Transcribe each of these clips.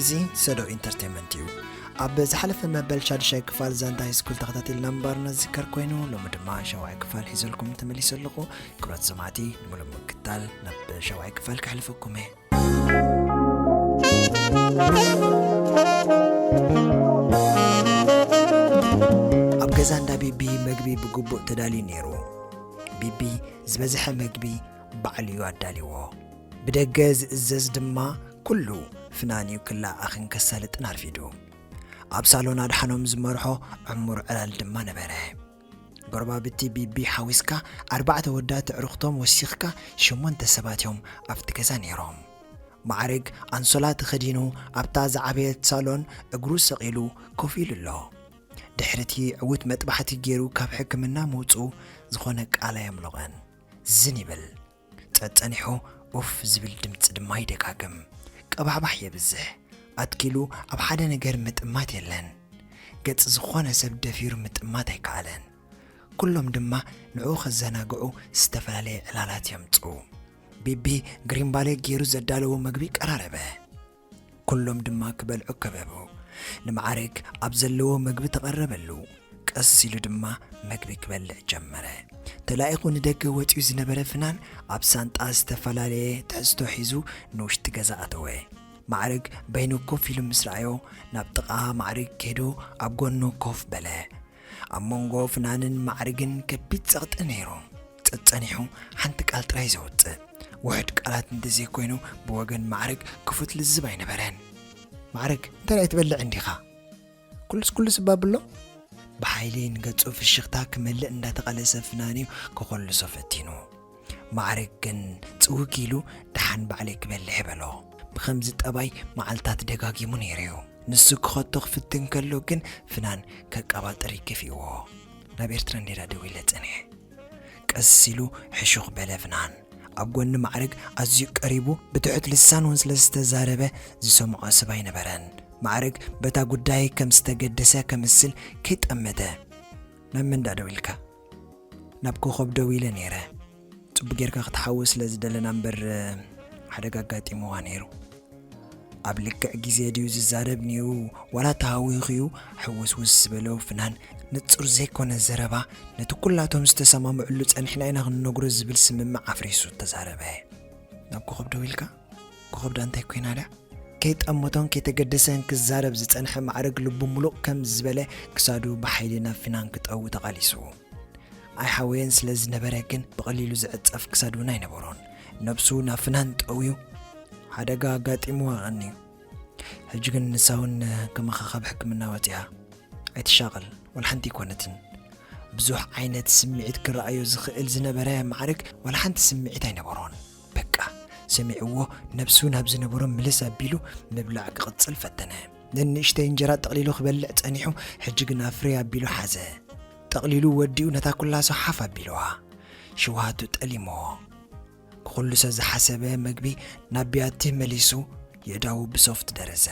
እዚ ሰዶ ኢንተርቴንመንት እዩ። ኣብ ዝሓለፈ መበል ሻዱሻይ ክፋል ዛንታ ሃይስኩል ተኸታቲልና ምንባርና ዝዝከር ኮይኑ፣ ሎሚ ድማ ሻውዓይ ክፋል ሒዘልኩም ተመሊሰ ኣለኹ። ክብረት ሰማዕቲ፣ ሙሉእ ምክታል ናብ ሻውዓይ ክፋል ከሕልፈኩም እየ። ኣብ ገዛ እንዳ ቢቢ መግቢ ብግቡእ ተዳልዩ ነይሩ። ቢቢ ዝበዝሐ መግቢ ባዕሉ እዩ ኣዳልዎ። ብደገ ዝእዘዝ ድማ ኩሉ ፍናን እዩ ክለኣኽን ከሳልጥን ኣርፊዱ። ኣብ ሳሎን ኣድሓኖም ዝመርሖ ዕሙር ዕላል ድማ ነበረ። ጎረባብቲ ቢቢ ሓዊስካ ኣርባዕተ ወዳት ኣዕሩኽቶም ወሲኽካ ሸሞንተ ሰባት እዮም ኣብቲ ገዛ ነይሮም። ማዕርግ ኣንሶላ ተኸዲኑ ኣብታ ዝዓበየት ሳሎን እግሩ ሰቒሉ ኮፍ ኢሉ ኣሎ። ድሕሪ እቲ ዕዉት መጥባሕቲ ገይሩ ካብ ሕክምና ምውፅኡ ዝኾነ ቃል ኣየምለቐን። ዝን ይብል። ጸጸኒሑ ኡፍ ዝብል ድምጺ ድማ ይደጋግም። ቀባሕባሕ የብዝሕ። ኣትኪሉ ኣብ ሓደ ነገር ምጥማት የለን። ገጽ ዝኾነ ሰብ ደፊሩ ምጥማት ኣይከኣለን። ኩሎም ድማ ንዕኡ ከዘናግዑ ዝተፈላለየ ዕላላት የምጽኡ። ቢቢ ግሪምባሌ ገይሩ ዘዳለዎ መግቢ ቀራረበ። ኩሎም ድማ ክበልዑ ከበቡ። ንማዕርግ ኣብ ዘለዎ መግቢ ተቐረበሉ። ቀስ ኢሉ ድማ መግቢ ክበልዕ ጀመረ። ተላኢኹ ንደገ ወጺኡ ዝነበረ ፍናን ኣብ ሳንጣ ዝተፈላለየ ትሕዝቶ ሒዙ ንውሽጢ ገዛ ኣተወ። ማዕርግ በይኑ ኮፍ ኢሉ ምስ ረኣዮ፣ ናብ ጥቓ ማዕርግ ከይዱ ኣብ ጎኑ ኮፍ በለ። ኣብ መንጎ ፍናንን ማዕርግን ከቢድ ጸቕጢ ነይሩ። ጸጸኒሑ ሓንቲ ቃል ጥራይ ዘውጽእ። ውሑድ ቃላት እንተዘይኮይኑ ብወገን ማዕርግ ክፉት ልዝብ ኣይነበረን። "ማዕርግ፣ እንታይ ደኣ ኣይትበልዕን ዲኻ? ኩሉስ ኩሉስ እባ ብሎ?" ብሓይሊ ንገጹ ፍሽኽታ ክመልእ እንዳተቓለሰ ፍናን እዩ ክኾልሶ ፈቲኑ። ማዕርግ ግን ጽውግ ኢሉ፣ "ደሓን ባዕለይ ክበልዕ" በሎ። ብኸምዚ ጠባይ መዓልታት ደጋጊሙ ነይሩ እዩ። ንሱ ክኸቶ ክፍትን ከሎ ግን ፍናን ከቀባጥር ይገፍእዎ። ናብ ኤርትራ እንዴዳ ደዊለ ጸኒሐ። ቀስ ኢሉ ሕሹኽ በለ ፍናን። ኣብ ጎኒ ማዕርግ ኣዝዩ ቀሪቡ ብትሑት ልሳን እውን ስለ ዝተዛረበ ዝሰምዖ ሰብ ኣይነበረን። ማዕርግ በታ ጉዳይ ከም ዝተገደሰ ከምስል ከይጠመተ፣ "ናብ መን ደኣ ደዊልካ?" "ናብ ኮኾብ ደዊለ ነይረ። ጽቡቅ ጌርካ ክትሓዊ ስለ ዝደለና እምበር፣ ሓደጋ ኣጋጢምዋ ነይሩ። ኣብ ልክዕ ግዜ ድዩ ዝዛረብ ነይሩ፣ ዋላ ተሃዊኹ እዩ?" ሕውስውስ ዝበሎ ፍናን ንጹር ዘይኮነ ዘረባ፣ ነቲ ኩላቶም ዝተሰማምዕሉ ጸኒሕና ኢና ክንነግሮ ዝብል ስምምዕ ኣፍሪሱ ተዛረበ። "ናብ ኮኾብ ደዊልካ? ኮኾብ ደኣ እንታይ ኮይና ደኣ?" ከይጠመቶን ከይተገደሰን ክዛረብ ዝጸንሐ ማዕርግ ልቡ ሙሉቕ ከም ዝበለ ክሳዱ ብሓይሊ ናብ ፍናን ክጠዊ ተቓሊሱ። ኣይሓወየን ስለ ዝነበረ ግን ብቐሊሉ ዝዕጸፍ ክሳድ እውን ኣይነበሮን። ነብሱ ናብ ፍናን ጠውዩ፣ "ሓደጋ ኣጋጢምዋ ቀንዩ። ሕጂ ግን ንሳ እውን ከማኻ ካብ ሕክምና ወጺኣ። ኣይትሻቐል፣ ዋላ ሓንቲ ኣይኮነትን።" ብዙሕ ዓይነት ስምዒት ክረኣዮ ዝኽእል ዝነበረ ማዕርግ ዋላ ሓንቲ ስምዒት ኣይነበሮን። በቃ፣ ሰሚዕዎ ነብሱ ናብ ዝነበሮ ምልስ ኣቢሉ ምብላዕ ክቕጽል ፈተነ። ንንእሽተይ እንጀራ ጠቕሊሉ ክበልዕ ጸኒሑ፣ ሕጂ ግን ኣፍርይ ኣቢሉ ሓዘ። ጠቕሊሉ ወዲኡ ነታ ኩላሶ ሓፍ ኣቢልዋ። ሽውሃቱ ጠሊምዎ። ክኹልሶ ዝሓሰበ መግቢ ናብ ብያቲ መሊሱ የእዳዉ ብሶፍት ደረዘ።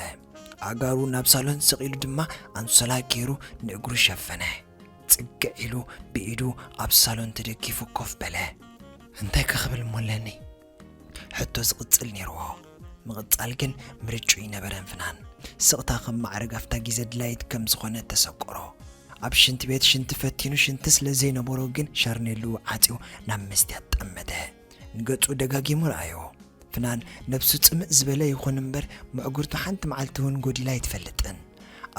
ኣእጋሩ ናብ ሳሎን ስቕ ኢሉ ድማ ኣንሶላ ገይሩ ንእግሩ ሸፈነ። ጽግዕ ኢሉ ብኢዱ ኣብ ሳሎን ተደጊፉ ኮፍ በለ። "እንታይ ከ ክብል እሞ ኣለኒ?" ሕቶ ዝቕጽል ነይርዎ። ምቕጻል ግን ምርጭኡ ይነበረን ፍናን። ስቕታ ከም ማዕርግ ኣብታ ግዜ ድላይት ከም ዝኾነ ተሰቆሮ። ኣብ ሽንቲ ቤት ሽንቲ ፈቲኑ ሽንቲ ስለ ዘይነበሮ ግን ሻርኔሉ ዓጽዩ ናብ መስትያት ጠመተ። ንገጹ ደጋጊሙ ረኣዮ። ፍናን ነብሱ ጽምእ ዝበለ ይኹን እምበር፣ ምዕጉርቱ ሓንቲ መዓልቲ እውን ጎዲላ ኣይትፈልጥን።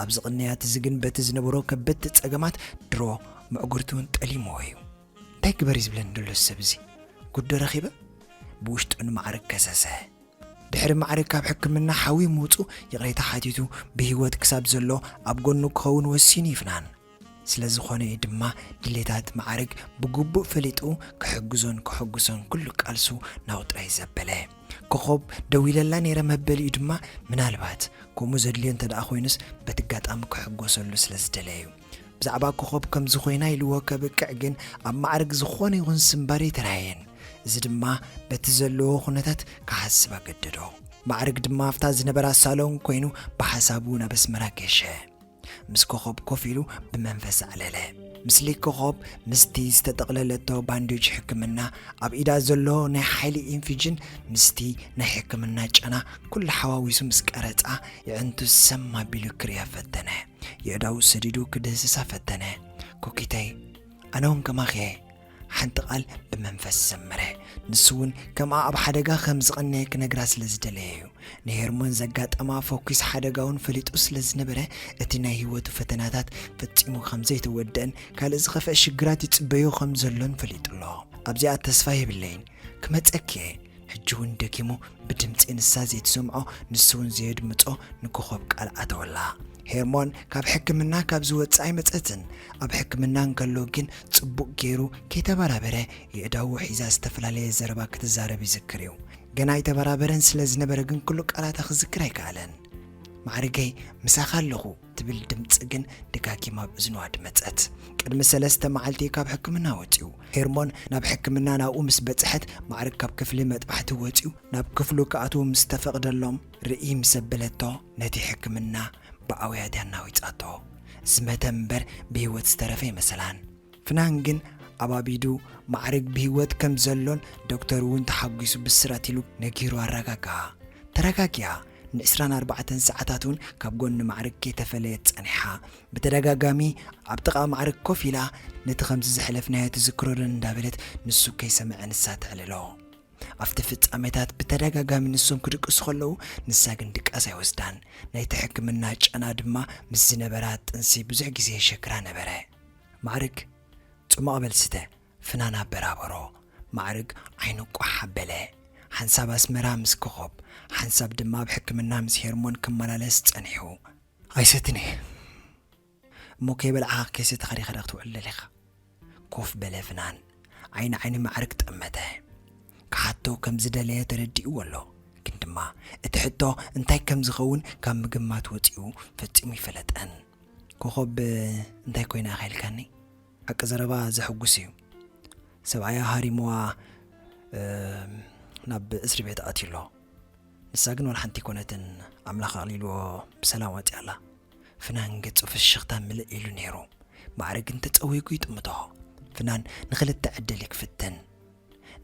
ኣብዚ ቅንያት እዚ ግን በቲ ዝነበሮ ከበድቲ ጸገማት ድሮ ምዕጉርቱ እውን ጠሊምዎ እዩ። "እንታይ ግበር እዩ ዝብለኒ ዘሎ እዚ ሰብ እዚ? ጉዶ ረኺበ?" ብውሽጡ ንማዕርግ ከሰሰ። ድሕሪ ማዕርግ ካብ ሕክምና ሓዊ ምውጹ ይቕሬታ ሓቲቱ ብህይወት ክሳብ ዘሎ ኣብ ጎኑ ክኸውን ወሲኑ እዩ ፍናን። ስለ ዝኾነ እዩ ድማ ድሌታት ማዕርግ ብግቡእ ፈሊጡ ክሕግዞን ክሕጉሶን ኩሉ ቃልሱ ናብኡ ጥራይ ዘበለ። ኮኾብ ደዊለላ ነይረ መበሊኡ ድማ ምናልባት ከምኡ ዘድልዮ እንተ ደኣ ኮይኑስ በቲ ኣጋጣሚ ክሕጎሰሉ ስለ ዝደለየ እዩ። ብዛዕባ ኮኾብ ከምዚ ኮይና ኢልዎ ከብቅዕ ግን ኣብ ማዕርግ ዝኾነ ይኹን ስንባደ ኣይተራእየን። እዚ ድማ በቲ ዘለዎ ኩነታት ክሓስብ ኣገደዶ። ማዕርግ ድማ ኣብታ ዝነበራ ሳሎን ኮይኑ ብሓሳቡ ናብ ኣስመራ ገሸ። ምስ ኮኾብ ኮፍ ኢሉ ብመንፈስ ኣዕለለ። ምስሊ ኮኾብ ምስቲ ዝተጠቕለለቶ ባንዴጅ ሕክምና፣ ኣብ ኢዳ ዘሎ ናይ ሓይሊ ኢንፊጅን ምስቲ ናይ ሕክምና ጨና ኩሉ ሓዋዊሱ ምስ ቀረጻ፣ የዕንቱ ሰም ኣቢሉ ክርእያ ፈተነ። የእዳዉ ሰዲዱ ክድህስሳ ፈተነ። "ኮኪተይ፣ ኣነ እውን ከማኺ እየ" ሓንቲ ቃል ብመንፈስ ዘመረ። ንሱ እውን ከምኣ ኣብ ሓደጋ ከም ዝቐነየ ክነግራ ስለ ዝደለየ እዩ። ንሄርሞን ዘጋጠማ ፈኲስ ሓደጋ እውን ፈሊጡ ስለ ዝነበረ፣ እቲ ናይ ህይወቱ ፈተናታት ፈጺሙ ከም ዘይተወደአን ካልእ ዝኸፍአ ሽግራት ይጽበዮ ከም ዘሎን ፈሊጡ ኣሎ። ኣብዚኣ ተስፋ የብለይን፣ ክመጸኪ እየ። ሕጂ እውን ደኪሙ ብድምጺ ንሳ ዘይትሰምዖ፣ ንሱ እውን ዘየድምጾ ንኮኾብ ቃል ኣተወላ። ሄርሞን ካብ ሕክምና ካብ ዝወጽእ ኣይመጸትን። ኣብ ሕክምና እንከሎ ግን ጽቡቕ ገይሩ ከይተበራበረ የእዳዉ ሒዛ ዝተፈላለየ ዘረባ ክትዛረብ ይዝክር እዩ። ገና ኣይተበራበረን ስለ ዝነበረ ግን ኩሉ ቃላታ ክዝክር ኣይከኣለን። "ማዕርገይ፣ ምሳኻ ኣለኹ" ትብል ድምጺ ግን ደጋጊማ ኣብ እዝኑ ኣድመጸት። ቅድሚ ሰለስተ መዓልቲ ካብ ሕክምና ወጺኡ። ሄርሞን ናብ ሕክምና ናብኡ ምስ በጽሐት፣ ማዕርግ ካብ ክፍሊ መጥባሕቲ ወጺኡ ናብ ክፍሉ ክኣትዉ ምስ ተፈቕደሎም፣ ርእይ ምስ ኣበለቶ፣ ነቲ ሕክምና ብኣውያት ኣናዊጻቶ። ዝመተ እምበር ብህይወት ዝተረፈ ይመሰላን። ፍናን ግን ኣባቢዱ ማዕርግ ብህይወት ከም ዘሎን ዶክተር እውን ተሓጒሱ ብስራት ኢሉ ነጊሩ ኣረጋግኣ። ተረጋጊኣ፣ ንዕስራን ኣርባዕተን ሰዓታት እውን ካብ ጎኒ ማዕርግ ከይተፈለየት ጸኒሓ። ብተደጋጋሚ ኣብ ጥቓ ማዕርግ ኮፍ ኢላ፣ ነቲ ከምዚ ዘሕለፍናዮ ትዝክሮ ዶ እንዳበለት ንሱ ከይሰምዐ ንሳ ተዕልሎ። ኣብቲ ፍጻሜታት ብተደጋጋሚ ንሶም ክድቅሱ ከለዉ፣ ንሳ ግን ድቃስ ኣይወስዳን። ናይቲ ሕክምና ጨና ድማ ምስ ዝነበራ ጥንሲ ብዙሕ ግዜ የሸግራ ነበረ። "ማዕርግ፣ ጽማቕ በል ስተ" ፍናን ኣበራበሮ። ማዕርግ ዓይኑ ቋሕ ኣበለ። ሓንሳብ ኣስመራ ምስ ኮኾብ፣ ሓንሳብ ድማ ኣብ ሕክምና ምስ ሄርሞን ክመላለስ ጸኒሑ። "ኣይሰትን እየ። እሞ ከይበላዕኻ ከይሰተኻ ዲኻ ዳ ክትውዕል ደሊኻ?" ኮፍ በለ ፍናን። ዓይኒ ዓይኒ ማዕርግ ጠመተ። ክሓቶ ከም ዝደለየ ተረዲእዎ ኣሎ። ግን ድማ እቲ ሕቶ እንታይ ከም ዝኸውን ካብ ምግማት ወጺኡ ፈጺሙ ይፈለጠን። "ኮኾብ እንታይ ኮይና ኢኻ ኢልካኒ?" ሓቂ ዘረባ ዘሐጉስ እዩ። ሰብኣያ ሃሪምዋ፣ እም፣ ናብ እስሪ ቤት ኣትዩ ኣሎ። ንሳ ግን ዋላ ሓንቲ ኣይኮነትን፣ ኣምላኽ ኣቕሊልዎ ብሰላም ወጺኣ ኣላ። ፍናን ገጹ ፍሽኽታ ምልእ ኢሉ ነይሩ። ማዕርግ ግን ተጸዊጉ ይጥምቶ። ፍናን ንኽልተ ዕድል ክፍትን።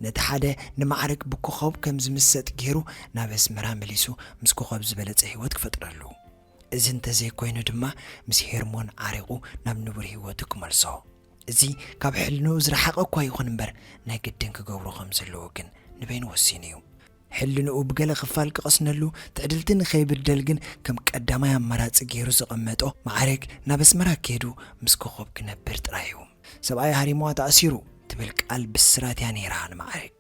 ነቲ ሓደ ንማዕርግ ብኮኾብ ከም ዝምሰጥ ገይሩ ናብ ኣስመራ መሊሱ ምስ ኮኾብ ዝበለጸ ህይወት ክፈጥረሉ። እዚ እንተዘይኮይኑ ድማ ምስ ሄርሞን ዓሪቑ ናብ ንቡር ህይወቱ ክመልሶ። እዚ ካብ ሕልንኡ ዝረሓቐ እኳ ይኹን እምበር፣ ናይ ግድን ክገብሮ ከም ዘለዎ ግን ንበይኑ ወሲኑ እዩ። ሕልንኡ ብገለ ክፋል ክቐስነሉ፣ ትዕድልቲ ንኸይብደል ግን ከም ቀዳማይ ኣማራጺ ገይሩ ዘቐመጦ ማዕርግ ናብ ኣስመራ ከይዱ ምስ ኮኾብ ክነብር ጥራይ እዩ። "ሰብኣይ ሃሪምዋ ተኣሲሩ" ትብል ቃል ብስራት እያ ነይራ ንማዕርግ።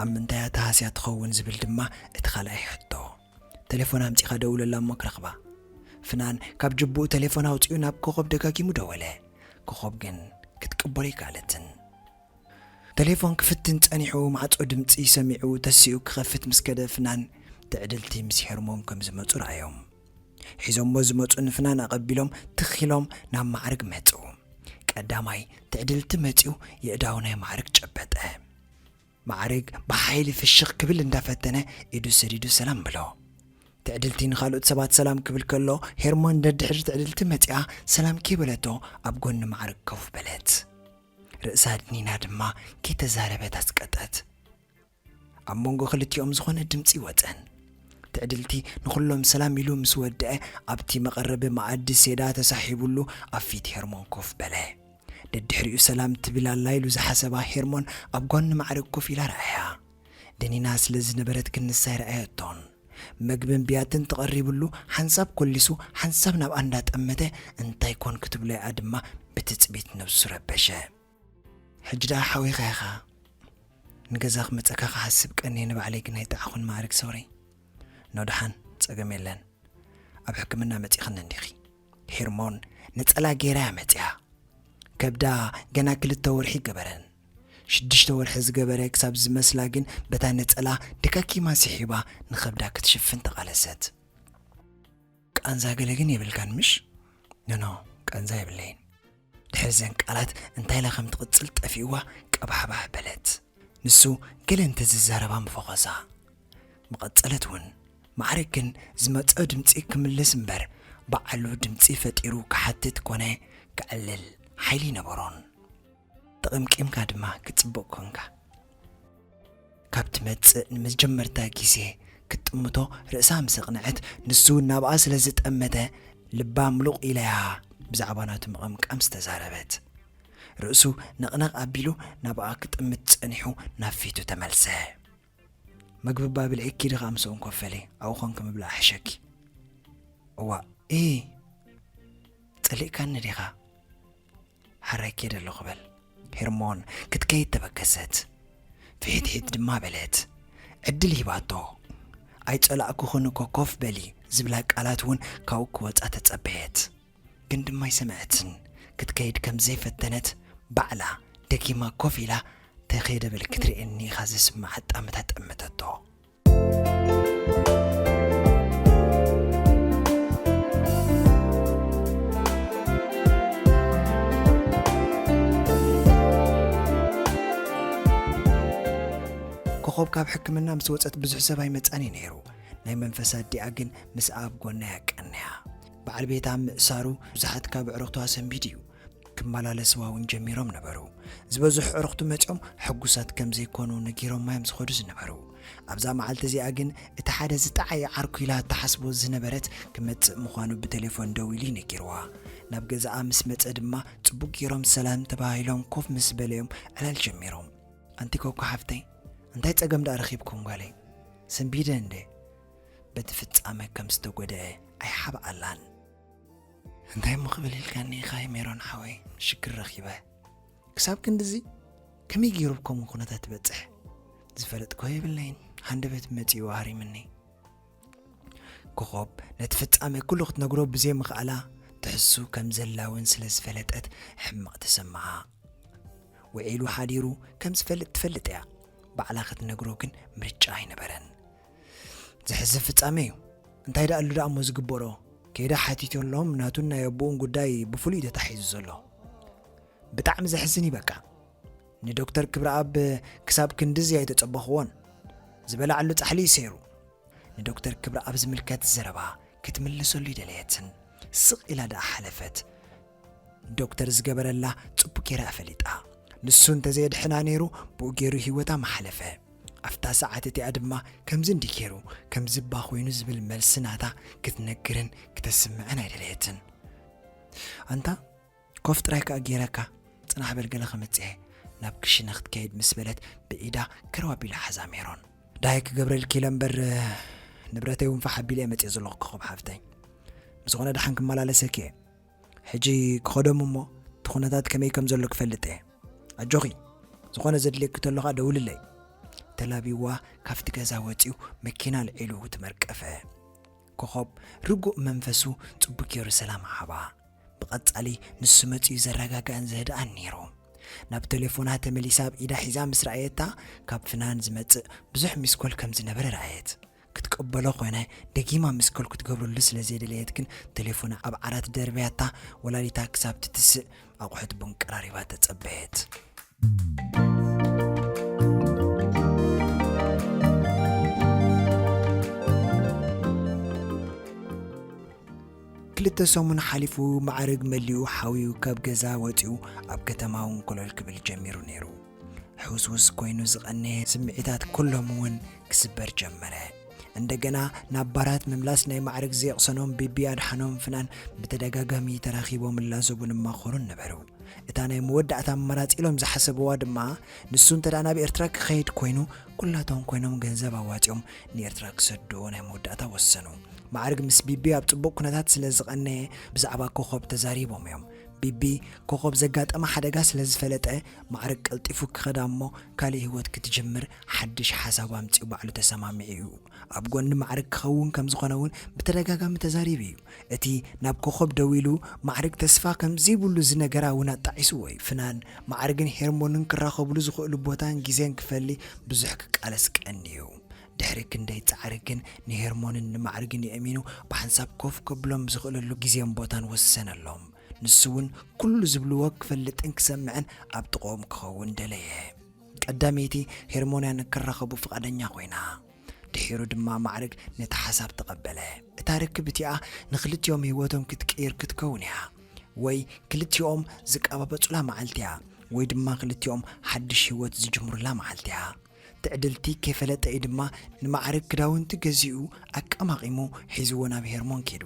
ኣብ ምንታይ እያ ተሃስያ ትኸውን ዝብል ድማ እቲ ካልኣይ ሕቶ። "ቴሌፎን ኣምጺኻ ደውለላ እሞ ክረኽባ።" ፍናን ካብ ጅቡኡ ቴሌፎን ኣውጺኡ ናብ ኮኾብ ደጋጊሙ ደወለ። ኮኾብ ግን ክትቅበሎ ኣይከኣለትን። ቴሌፎን ክፍትን ጸኒሑ፣ ማዕጾ ድምጺ ሰሚዑ ተሲኡ ክኸፍት ምስ ከደ፣ ፍናን ትዕድልቲ ምስ ሄርሞን ከም ዝመጹ ረኣዮም። ሒዞሞ ዝመጹ ንፍናን ኣቐቢሎም ትኽ ኢሎም ናብ ማዕርግ መጹ። ቀዳማይ ትዕድልቲ መጺኡ የእዳው ናይ ማዕርግ ጨበጠ። ማዕርግ ብሓይሊ ፍሽኽ ክብል እንዳፈተነ ኢዱ ሰዲዱ ሰላም ብሎ። ትዕድልቲ ንኻልኦት ሰባት ሰላም ክብል ከሎ፣ ሄርሞን ደድሕሪ ትዕድልቲ መጺኣ ሰላም ከይበለቶ ኣብ ጎኒ ማዕርግ ኮፍ በለት። ርእሳ ድኒና ድማ ከይተዛረበት ኣስቀጠት። ኣብ መንጎ ክልቲኦም ዝኾነ ድምጺ ወጸን። ትዕድልቲ ንኹሎም ሰላም ኢሉ ምስ ወደአ፣ ኣብቲ መቐረቢ መኣዲ ሴዳ ተሳሒቡሉ ኣብ ፊት ሄርሞን ኮፍ በለ። ደድሕሪኡ ሰላም ትብል ኣላ ኢሉ ዝሓሰባ ሄርሞን ኣብ ጎኒ ማዕርግ ኮፍ ኢላ ረኣያ። ደኒና ስለ ዝነበረት ግን ንሳ ኣይረኣየቶን። መግብን ብያትን ተቐሪብሉ ሓንሳብ ኮሊሱ ሓንሳብ ናብኣ እንዳጠመተ እንታይ ኮን ክትብሎ እያ ድማ ብትጽቢት ነብሱ ረበሸ። ሕጂ ደኣ ሓዊኻ ኢኻ። ንገዛ ክመጸካ ክሓስብ ቀንየ ንባዕለይ ግን ኣይጠዓኹን ማዕርግ ሶሪ። ኖ ደሓን ጸገም የለን። ኣብ ሕክምና መጺኽኒ እንዲኺ። ሄርሞን ነጸላ ገይራ እያ መጺኣ። ከብዳ ገና ክልተ ወርሒ ገበረን። ሽዱሽተ ወርሒ ዝገበረ ክሳብ ዝመስላ ግን በታ ነጸላ ደካኪማ ስሒባ ንኸብዳ ክትሽፍን ተቓለሰት። ቃንዛ ገለ ግን የብልካን ምሽ? ኖኖ፣ ቃንዛ የብለይን። ድሕሪ ዘን ቃላት እንታይ ኢላ ከም ትቕጽል ጠፊእዋ ቀባሕባሕ በለት። ንሱ ገለ እንተዝዛረባ ምፈኾሳ። ምቐጸለት እውን። ማዕርግ ግን ዝመጸ ድምጺ ክምልስ እምበር ባዕሉ ድምጺ ፈጢሩ ክሓትት ኮነ ክዕልል ሓይሊ ነበሮን። ተቐምቂምካ ድማ ክትጽብቕ ኮንካ። ካብ ትመጽእ ንመጀመርታ ግዜ ክትጥምቶ ርእሳ ምስ ኣቕንዐት፣ ንሱ እውን ናብኣ ስለ ዝጠመተ፣ ልባ ምሉቕ ኢላያ ብዛዕባ ናቱ ምቕምቃም ዝተዛረበት። ርእሱ ነቕነቕ ኣቢሉ ናብኣ ክጥምት ጸኒሑ ናብ ፊቱ ተመልሰ። "መግቢ እባ ብልዒኪ ዲኻ ምስኦም ኮፍ በሊ፣ ኣብኡ ኾንኪ ምብላዕ ሕሸኪ?" "እዋ፣ እ፣ ጸሊእካኒ ዲኻ? ሓራይ ከይደ ኣለኹ በል።" ሄርሞን ክትከይድ ተበገሰት። ፍሒትሒት ድማ በለት። ዕድል ሂባቶ። "ኣይጸላእኩኽን እኮ፣ ኮፍ በሊ" ዝብላ ቃላት እውን ካብኡ ክወጻ ተጸበየት። ግን ድማ ኣይሰምዐትን። ክትከይድ ከም ዘይፈተነት ባዕላ ደጊማ ኮፍ ኢላ፣ "ተኸይደ በል ክትርእየኒ ኢኻ" ዝስማዕ ኣጣምታ ጠመተቶ። ኮኾብ ካብ ሕክምና ምስ ወጸት ብዙሕ ሰብ ኣይመጻን እዩ ነይሩ። ናይ መንፈስ ኣዲኣ ግን ምስኣ ኣብ ጎና እያ ቀንያ። በዓል ቤታ ምእሳሩ ብዙሓት ካብ ኣዕሩኽቱ ኣሰንቢዱ እዩ። ክመላለስዋ እውን ጀሚሮም ነበሩ። ዝበዝሑ ኣዕሩኽቱ መጺኦም ሕጉሳት ከም ዘይኮኑ ነጊሮማ እዮም ዝኸዱ ዝነበሩ። ኣብዛ መዓልቲ እዚኣ ግን እቲ ሓደ ዝጠዓየ ዓርኩ ኢላ እትሓስቦ ዝነበረት ክመጽእ ምዃኑ ብቴሌፎን ደዊሉ እዩ ነጊርዋ። ናብ ገዛኣ ምስ መጸ ድማ ጽቡቕ ገይሮም ሰላም ተባሂሎም ኮፍ ምስ በለዮም ዕላል ጀሚሮም። "ኣንቲ ኮኮ ሓፍተይ፣ እንታይ ጸገም ደኣ ረኺብኩም ጓለይ? ሰንቢደ እንዴ?" በቲ ፍጻመ ከም ዝተጎድአ ኣይሓብኣላን። "እንታይ እሞ ክብል ኢልካኒ ኢኻ ሜሮን ሓወይ? ሽግር ረኺበ። ክሳብ ክንድዚ ከመይ ገይሩ ኣብ ከምኡ ኩነታት ትበጽሕ? ዝፈለጥክዎ የብለይን፣ ሃንደበት መጺኡ ሃሪምኒ።" ኮኾብ ነቲ ፍጻመ ኩሉ ክትነግሮ ብዘይምኽኣላ፣ ትሕሱ ከም ዘላ እውን ስለ ዝፈለጠት ሕማቕ ተሰምዓ። ውዒሉ ሓዲሩ ከም ዝፈልጥ ትፈልጥ እያ። ባዕላ ክትነግሮ ግን ምርጫ ኣይነበረን። "ዘሕዝን ፍጻመ እዩ። እንታይ ደኣሉ ደኣ እሞ ዝግበሮ? ከይዳ ሓቲተሎም፣ ናቱን ናይ ኣቦኡን ጉዳይ ብፍሉይ ተታሒዙ ዘሎ። ብጣዕሚ ዘሕዝን እዩ በቃ። ንዶክተር ክብረኣብ ክሳብ ክንድዚ ኣይተጸበኽዎን። ዝበላዕሉ ጻሕሊ እዩ ሰይሩ።" ንዶክተር ክብረኣብ ዝምልከት ዘረባ ክትምልሰሉ ኣይደለየትን። ስቕ ኢላ ደኣ ሓለፈት። ዶክተር ዝገበረላ ጽቡቕ ገይራ እያ ፈሊጣ። ንሱ እንተዘየድሕና ነይሩ፣ ብኡ ገይሩ ህይወታ ምሓለፈ። ኣብታ ሰዓት እቲኣ ድማ ከምዚ እንዲ ገይሩ፣ ከምዚ እባ ኮይኑ ዝብል መልሲ ናታ ክትነግርን ክተስምዕን ኣይደለየትን። "ኣንታ ኮፍ ጥራይ ከኣ ገይረካ፣ ጽናሕ በል ገለ ክመጽእ እየ ናብ ክሽነ ክትከይድ" ምስ በለት ብኢዳ ከረው ኣቢላ ሓዛ ሜሮን። "ደሃይ ክገብረልኪ ኢለ እምበር ንብረተይ እውን ፋሕ ኣቢለ እየ መጽየ ዘለኹ ኮኾብ ሓፍተይ። ብዝኾነ ደሓን ክመላለሰኪ እየ። ሕጂ ክኸዶም እሞ እቲ ኩነታት ከመይ ከም ዘሎ ክፈልጥ እየ። ኣጆኺ፣ ዝኾነ ዘድልየኪ ተሎ ከኣ ደውልለይ።" ተላቢዋ ካብቲ ገዛ ወጺኡ መኪና ኣልዒሉ ተመርቀፈ። ኮኾብ ርጉእ መንፈሱ ጽቡቕ ገይሩ ሰላም ሃባ። ብቐጻሊ ንሱ መጺኡ ዘረጋግኣን ዘህድኣን ነይሩ። ናብ ቴሌፎና ተመሊሳ ኣብ ኢዳ ሒዛ ምስ ረኣየታ፣ ካብ ፍናን ዝመጽእ ብዙሕ ሚስኮል ከም ዝነበረ ረኣየት። ክትቀበሎ ኾነ ደጊማ ሚስኮል ክትገብረሉ ስለ ዘይደለየት ግን ቴሌፎና ኣብ ዓራት ደርብያታ፣ ወላዲታ ክሳብ ትትስእ ኣቑሑት ቡን ቀራሪባ ተጸበየት። ክልተ ሰሙን ሓሊፉ ማዕርግ መሊኡ ሓውዩ ካብ ገዛ ወጺኡ ኣብ ከተማ እውን ኮለል ክብል ጀሚሩ ነይሩ። ሕውስውስ ኮይኑ ዝቐነየ ስምዒታት ኩሎም እውን ክስበር ጀመረ። እንደገና ናብ ባራት ምምላስ ናይ ማዕርግ ዘየቕሰኖም ቢቢ ኣድሓኖም ፍናን ብተደጋጋሚ ተራኺቦም እላዘቡን እማኸሩን ነበሩ። እታ ናይ መወዳእታ ኣማራጺ ኢሎም ዝሓሰብዋ ድማ፣ ንሱ እንተ ደኣ ናብ ኤርትራ ክኸይድ ኮይኑ፣ ኩላቶም ኮይኖም ገንዘብ ኣዋጺኦም ንኤርትራ ክሰድዎ ናይ መወዳእታ ወሰኑ። ማዕርግ ምስ ቢቢ ኣብ ጽቡቕ ኩነታት ስለ ዝቐነየ፣ ብዛዕባ ኮኾብ ተዛሪቦም እዮም። ቢቢ፣ ኮኾብ ዘጋጠማ ሓደጋ ስለ ዝፈለጠ፣ ማዕርግ ቀልጢፉ ክኸዳ እሞ ካልእ ህይወት ክትጅምር ሓድሽ ሓሳብ ኣምጺኡ ባዕሉ ተሰማሚዑ እዩ። ኣብ ጎኒ ማዕርግ ክኸውን ከም ዝኾነ እውን ብተደጋጋሚ ተዛሪቡ እዩ። እቲ ናብ ኮኾብ ደዊሉ ማዕርግ ተስፋ ከም ዘይብሉ ዝነገራ እውን ኣጣዒስዎ እዩ። ፍናን፣ ማዕርግን ሄርሞንን ክራኸብሉ ዝኽእሉ ቦታን ግዜን ክፈሊ ብዙሕ ክቃለስ ቀንዩ። ድሕሪ ክንደይ ጻዕሪ ግን ንሄርሞንን ንማዕርግን የእሚኑ ብሓንሳብ ኮፍ ከብሎም ዝኽእለሉ ግዜን ቦታን ወሰነሎም። ንሱ እውን ኩሉ ዝብልዎ ክፈልጥን ክሰምዕን ኣብ ጥቕኦም ክኸውን ደለየ። ቀዳመይቲ ሄርሞንያን ክራኸቡ ፍቓደኛ ኮይና። ድሒሩ ድማ ማዕርግ ነቲ ሓሳብ ተቐበለ። እታ ርክብ እቲኣ ንኽልቲኦም ህይወቶም ክትቅይር ክትከውን እያ። ወይ ክልቲኦም ዝቀባበጹላ መዓልቲ እያ፣ ወይ ድማ ክልቲኦም ሓድሽ ህይወት ዝጅምሩላ መዓልቲ እያ። ትዕድልቲ ከይፈለጠ እዩ ድማ ንማዕርግ ክዳውንቲ ገዚኡ ኣቀማቒሙ ሒዝዎ ናብ ሄርሞን ከይዱ።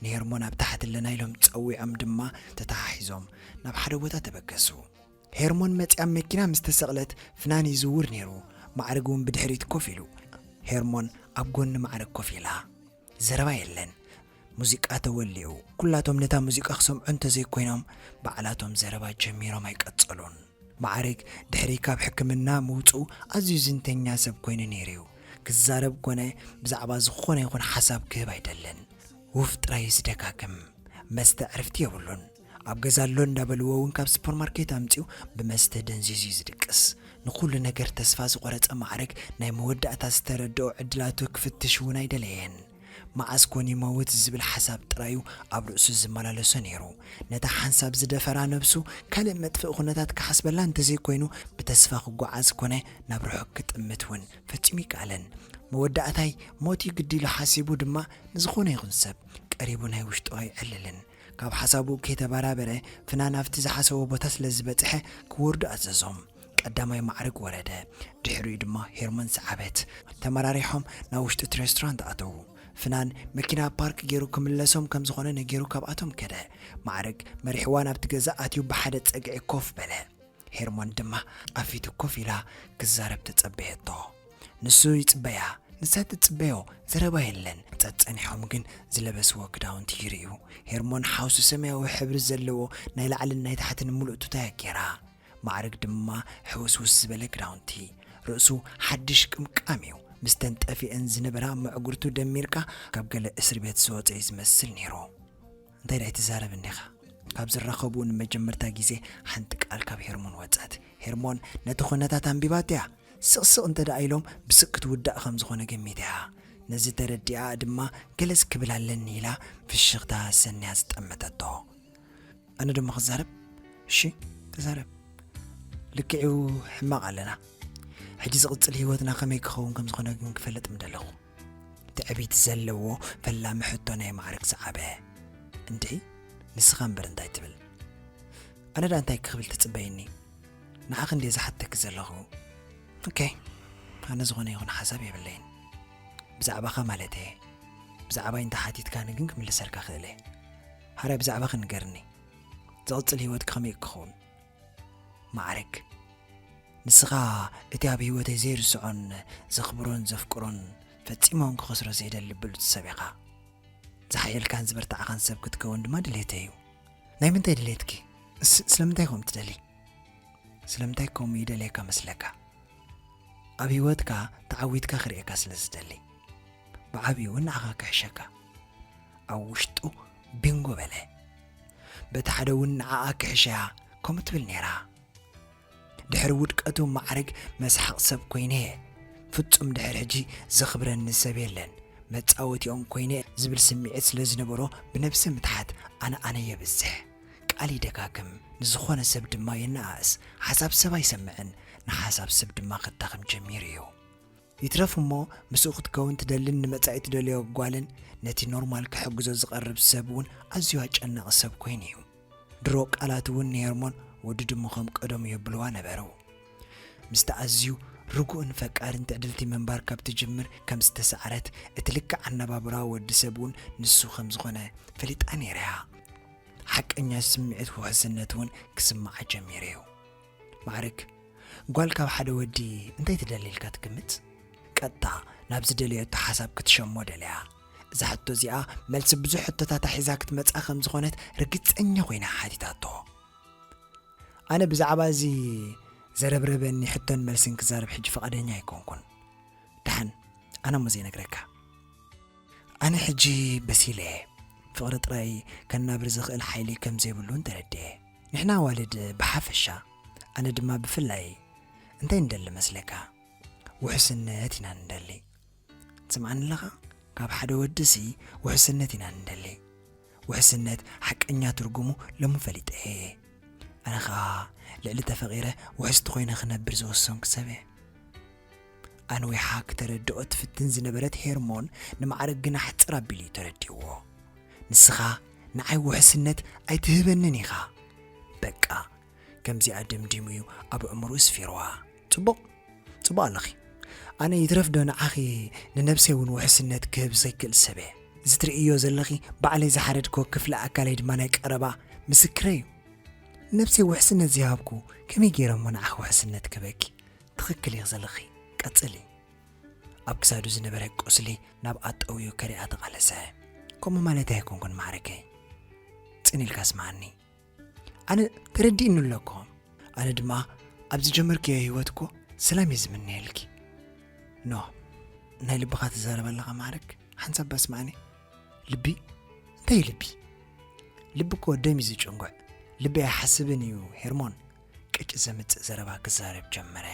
ንሄርሞን ኣብ ታሕቲ ኣለና ኢሎም ጸዊዖም ድማ ተተሓሒዞም ናብ ሓደ ቦታ ተበገሱ። ሄርሞን መጺኣ መኪና ምስ ተሰቕለት ፍናን ይዝውር ነይሩ። ማዕርግ እውን ብድሕሪት ኮፍ ኢሉ። ሄርሞን ኣብ ጎኒ ማዕርግ ኮፍ ኢላ። ዘረባ የለን። ሙዚቃ ተወሊዑ። ኩላቶም ነታ ሙዚቃ ክሰምዑ እንተዘይኮይኖም ባዕላቶም ዘረባ ጀሚሮም ኣይቀጸሉን። ማዕርግ ድሕሪ ካብ ሕክምና ምውፅኡ ኣዝዩ ዝንተኛ ሰብ ኮይኑ ነይሩ እዩ። ክዛረብ ኮነ ብዛዕባ ዝኾነ ይኹን ሓሳብ ክህብ ኣይደልን። ውፍ ጥራይ ዝደጋግም። መስተ ዕርፍቲ የብሉን። ኣብ ገዛ ኣሎ እንዳበልዎ እውን ካብ ሱፐርማርኬት ኣምፂኡ ብመስተ ደንዚዙ እዩ ዝድቅስ። ንኹሉ ነገር ተስፋ ዝቆረፀ ማዕርግ ናይ መወዳእታ ዝተረድኦ ዕድላቱ ክፍትሽ እውን ኣይደለየን። መዓስ ኮን ይመውት ዝብል ሓሳብ ጥራዩ ኣብ ርእሱ ዝመላለሶ ነይሩ። ነታ ሓንሳብ ዝደፈራ ነብሱ ካልእ መጥፍእ ኩነታት ክሓስበላ እንተዘይኮይኑ ብተስፋ ክጓዓዝ ኮነ ናብ ርሑቕ ክጥምት እውን ፈጺሙ ይከኣለን። መወዳእታይ ሞት እዩ ግዲ ኢሉ ሓሲቡ ድማ ንዝኾነ ይኹን ሰብ ቀሪቡ ናይ ውሽጡ ኣይዕልልን። ካብ ሓሳቡ ከይተበራበረ ፍናን ኣብቲ ዝሓሰቦ ቦታ ስለ ዝበጽሐ ክወርዱ ኣዘዞም። ቀዳማይ ማዕርግ ወረደ። ድሕሪኡ ድማ ሄርሞን ሰዓበት። ተመራሪሖም ናብ ውሽጢ እቲ ሬስቶራንት ኣተዉ። ፍናን መኪና ፓርክ ገይሩ ክምለሶም ከም ዝኾነ ነጊሩ ካብኣቶም ከደ። ማዕርግ መሪሕዋ ናብቲ ገዛ ኣትዩ ብሓደ ጸግዒ ኮፍ በለ። ሄርሞን ድማ ኣብ ፊቱ ኮፍ ኢላ ክዛረብ ተጸበየቶ። ንሱ ይጽበያ፣ ንሳ ትጽበዮ፣ ዘረባ የለን። ጸጸኒሖም ግን ዝለበስዎ ክዳውንቲ ይርእዩ። ሄርሞን ሓውሲ ሰማያዊ ሕብሪ ዘለዎ ናይ ላዕልን ናይ ታሕትን ምሉእ ቱታ ገይራ። ማዕርግ ድማ ሕውስውስ ዝበለ ክዳውንቲ። ርእሱ ሓድሽ ቅምቃም እዩ። ምስተን ጠፊአን ዝነበራ መዕጉርቱ ደሚርካ ካብ ገለ እስር ቤት ዝወጸ እዩ ዝመስል ነይሩ። እንታይ ደኣ ትዛረብ እንዲኻ? ካብ ዝራኸቡ ንመጀመርታ ግዜ ሓንቲ ቃል ካብ ሄርሞን ወጸት። ሄርሞን ነቲ ኩነታት ኣንቢባቶ እያ። ስቕስቕ እንተ ደኣ ኢሎም ብስቅ ክትውዳእ ከም ዝኾነ ገሚታ እያ። ነዚ ተረዲኣ ድማ ገለስ ክብል ኣለኒ ኢላ ፍሽኽታ ሰንያ ዝጠመተቶ። ኣነ ድማ ክዛረብ? እሺ፣ ተዛረብ። ልክዕ'ዩ፣ ሕማቕ ኣለና። ሕጂ ዝቕጽል ህይወትና ከመይ ክኸውን ከም ዝኾነ ግን ክፈልጥ ምደለኹ። ትዕቢት ዘለዎ ፈላሚ ሕቶ ናይ ማዕርግ ዝዓበ። እንድዒ፣ ንስኻ እምበር እንታይ ትብል? ኣነ ደኣ እንታይ ክብል ትጽበየኒ? ንዓኺ እንድየ ዝሓተኪ ዘለኹ። ኦኬ፣ ኣነ ዝኾነ ይኹን ሓሳብ የብለይን። ብዛዕባኻ ማለተየ። ብዛዕባይ እንተ ሓቲትካኒ ግን ክምልሰልካ ክእል እየ። ሓራይ ብዛዕባኺ ንገርኒ። ዝቕጽል ህይወትኪ ከመይ ክኸውን? ማዕርግ፣ ንስኻ እቲ ኣብ ህይወተይ ዘይርስዖን ዘኽብሮን ዘፍቅሮን ፈጺመ እውን ክኸስሮ ዘይደሊ ብሉጽ ሰብ ኢኻ። ዝሓየልካን ዝበርታዕኻን ሰብ ክትከውን ድማ ድሌተይ እዩ። ናይ ምንታይ ድሌትኪ? ስ-፣ ስለምንታይ ከምኡ ትደሊ? ስለምንታይ ከምኡ ይደልየካ መስለካ? ኣብ ህይወትካ ተዓዊትካ ክርእየካ ስለ ዝደሊ። ብዓብዩ እውን ንዓኻ ክሕሸካ። ኣብ ውሽጡ ቢንጎ በለ። በቲ ሓደ እውን ንዓኣ ክሕሸያ ከምኡ ትብል ነይራ። ድሕሪ ውድቀቱ ማዕርግ መስሓቕ ሰብ ኮይነ እየ። ፍጹም ድሕሪ ሕጂ ዘኽብረኒ ሰብ የለን። መጻወቲኦም ኮይነ ዝብል ስምዒት ስለ ዝነበሮ ብነብሰ ምትሓት ኣነ ኣነ የብዝሕ። ቃል ይደጋግም፣ ንዝኾነ ሰብ ድማ የነኣእስ። ሓሳብ ሰብ ኣይሰምዕን፣ ንሓሳብ ሰብ ድማ ከዳኽም ጀሚሩ እዩ። ይትረፍ እሞ ምስኡ ክትከውን ትደልን ንመጻኢ ትደልዮ ጓልን ነቲ ኖርማል ክሕግዞ ዝቐርብ ሰብ እውን ኣዝዩ ኣጨናቒ ሰብ ኮይኑ እዩ። ድሮ ቃላት እውን ንሄርሞን ወዲ ድሙ ከም ቀደሙ የብልዋ ነበሩ። ምስቲ ኣዝዩ ርጉእን ፈቃርን ትዕድልቲ ምንባር ካብ ትጅምር ከም ዝተሳዕረት እቲ ልክዕ ኣነባብራ ወዲ ሰብ እውን ንሱ ከም ዝኾነ ፈሊጣ ነይራ እያ። ሓቀኛ ስምዒት ውሕስነት እውን ክስምዓ ጀሚሩ እዩ። ማዕርግ፣ ጓል ካብ ሓደ ወዲ እንታይ ትደሊ ኢልካ ትግምት? ቀጥታ ናብ ዝደለየቶ ሓሳብ ክትሸሞ ደልያ። እዛ ሕቶ እዚኣ መልሲ ብዙሕ ሕቶታት ሒዛ ክትመጽኣ ከም ዝኾነት ርግጸኛ ኮይና ሓቲታቶ። ኣነ ብዛዕባ እዚ ዘረብረበኒ ሕቶን መልስን ክዛረብ ሕጂ ፍቓደኛ ኣይኮንኩን። ደሓን፣ ኣነ እሞ ዘይነግረካ። ኣነ ሕጂ በሲለ እየ። ፍቕሪ ጥራይ ከናብር ዝኽእል ሓይሊ ከም ዘይብሉ እውን ተረዲኤ። ንሕና ኣዋልድ ብሓፈሻ፣ ኣነ ድማ ብፍላይ እንታይ ንደሊ መስለካ? ውሕስነት ኢና ንደሊ። ትስምዓኒ ኣለኻ? ካብ ሓደ ወድሲ ውሕስነት ኢና ንደሊ። ውሕስነት ሓቀኛ ትርጉሙ ሎሚ ፈሊጠ እየ። ኣነ ኸኣ ልዕሊ ተፈቒረ ውሕስቲ ኮይነ ክነብር ዝወሰንኩ ሰብ እየ። ኣንዊሓ ክተረድኦ ትፍትን ዝነበረት ሄርሞን ንማዕረግ ግና ሕጽር ኣቢሉ እዩ ተረዲእዎ። "ንስኻ ንዓይ ውሕስነት ኣይትህበንን ኢኻ፣ በቃ!" ከምዚኣ ደምዲሙ እዩ ኣብ ኣእምሮኡ ስፊርዋ። "ጽቡቕ፣ ጽቡቕ ኣለኺ። ኣነ ይትረፍ ዶ ንዓኺ፣ ንነብሰይ እውን ውሕስነት ክህብ ዘይክእል ሰብ እየ። እዚ ትርእዮ ዘለኺ ባዕለይ ዝሓረድክዎ ክፍሊ ኣካለይ ድማ ናይ ቀረባ ምስክረይ እዩ። ንነብሰይ ውሕስነት ዘይሃብኩ ከመይ ገይረ እሞ ንዓኺ ውሕስነት ክህበኪ?" "ትኽክል ኢኺ ዘለኺ፣ ቀጽሊ።" ኣብ ክሳዱ ዝነበረ ቁስሊ ናብ ኣጠውዩ ከሪኣ ተቓለሰ። "ከምኡ ማለት ኣይኮንኩን ማዕረገይ፣ ጽን ኢልካ ስምዓኒ። ኣነ ተረዲእኒ ኣሎ እኮ። ኣነ ድማ ኣብ ዝጀመርክዮ ህይወት እኮ ሰላም እየ ዝምነየልኪ። ኖ፣ ናይ ልብኻ ትዛረብ ኣለኻ ማዕረግ፣ ሓንሳብ ባስምዓኒ። ልቢ? እንታይ ልቢ? ልቢ እኮ ደም እዩ ዝጭንጉዕ። ልቢ ኣይሓስብን እዩ ሄርሞን።" ቅጭ ዘምጽእ ዘረባ ክዛረብ ጀመረ።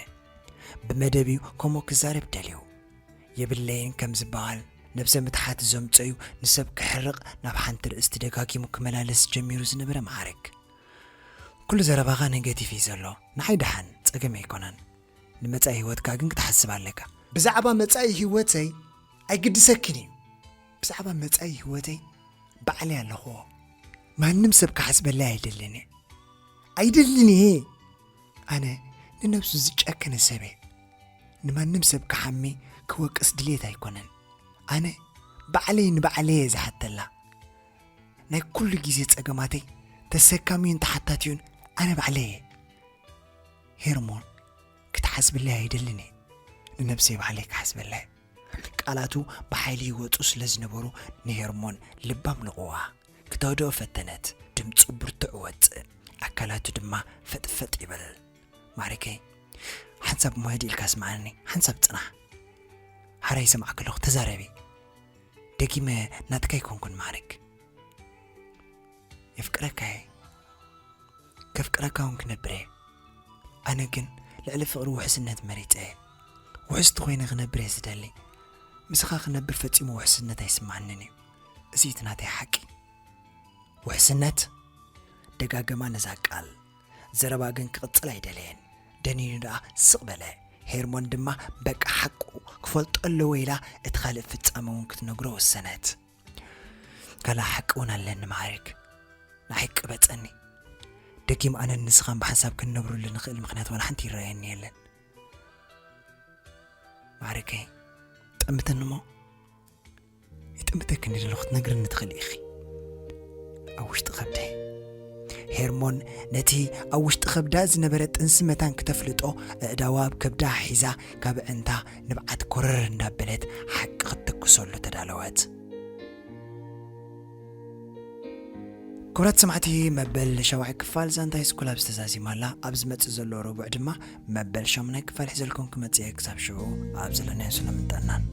ብመደብ እዩ ከምኡ ክዛረብ ደልዩ። "የብለይን ከም ዝበሃል ነብሰ ምትሓት ዘምጸዩ ንሰብ ክሕርቕ ናብ ሓንቲ ርእስቲ ደጋጊሙ ክመላለስ ጀሚሩ ዝነበረ ማዕረግ። "ኩሉ ዘረባኻ ኔጌቲቭ እዩ ዘሎ። ንዓይ ደሓን ጸገም ኣይኮነን። ንመጻኢ ህይወትካ ግን ክትሓስብ ኣለካ።" "ብዛዕባ መጻኢ ህይወተይ ኣይግድሰክን እዩ። ብዛዕባ መጻኢ ህይወተይ ባዕለይ ኣለኹዎ። ማንም ሰብ ክሓስበለይ ኣይደልን እየ። ኣይደልን እየ። ኣነ ንነብሱ ዝጨከነ ሰብ እየ። ንማንም ሰብ ክሓሚ ክወቅስ ድሌት ኣይኮነን። ኣነ ባዕለይ ንባዕለይ እየ ዝሓተላ። ናይ ኩሉ ግዜ ጸገማተይ ተሰካሚዩን ተሓታቲዩን ኣነ ባዕለይ እየ። ሄርሞን፣ ክትሓስብለይ ኣይደልን እየ። ንነብሰይ ባዕለይ ክሓስበለይ።" ቃላቱ ብሓይሊ ይወጹ ስለ ዝነበሩ ንሄርሞን ልባም ንቕዋ። ክተህድኦ ፈተነት። ድምጹ ብርቱዕ ወጽእ፣ ኣካላቱ ድማ ፈጥፈጥ ይብል። "ማዕረገይ፣ ሓንሳብ እሞ ህድእ ኢልካ ስምዓኒ፣ ሓንሳብ ጽናሕ። ሓራይ ይሰምዓኪ ኣለኹ፣ ተዛረቢ። ደጊመ ናትካ ኣይኮንኩን ማዕረግ። የፍቅረካ እየ። ከፍቅረካ እውን ክነብር እየ። ኣነ ግን ልዕሊ ፍቕሪ ውሕስነት መሪጸ እየ። ውሕስቲ ኮይነ ክነብር እየ ዝደሊ። ምሳኻ ክነብር ፈጺሙ ውሕስነት ኣይስምዓንን እዩ። እዚ እቲ ናተይ ሓቂ።" ውሕስነት? ደጋገማ ነዛ ቃል። ዘረባ ግን ክቕጽል ኣይደለየን። ደኒኑ ደኣ ስቕ በለ። ሄርሞን ድማ በቃ ሓቁ ክፈልጦ ኣለዎ ኢላ እቲ ካልእ ፍጻመ እውን ክትነግሮ ወሰነት። "ካልእ ሓቂ እውን ኣለኒ ማዕረግ። ንዓይ ቅበጸኒ። ደጊም ኣነን ንስኻን ብሓንሳብ ክንነብረሉ ንኽእል ምኽንያት ዋላ ሓንቲ ይረኣየኒ የለን። ማዕረገይ፣ ጠምተኒ እሞ ይጥምተኪ እንዲ ዘለኹ ክትነግርኒ ትኽእሊ ኢኺ። ኣብ ውሽጢ ከብደይ።" ሄርሞን ነቲ ኣብ ውሽጢ ከብዳ ዝነበረ ጥንሲ መታን ክተፍልጦ፣ ኣእዳዋ ኣብ ከብዳ ሒዛ ካብ ኣዕንታ ንብዓት ኮረር እንዳበለት ሓቂ ክትትኩሰሉ ተዳለወት። ክቡራት ሰማዕቲ፣ መበል ሻውዓይ ክፋል ዛንታ ሃይስኩል ኣብዚ ተዛዚማ ኣላ። ኣብ ዝመጽእ ዘሎ ረቡዕ ድማ መበል ሻሙናይ ክፋል ሒዘልኩም ክመጽእ እየ። ክሳብ ሽዑ ኣብ ዘለናዮ ሰላምን ጥዕናን።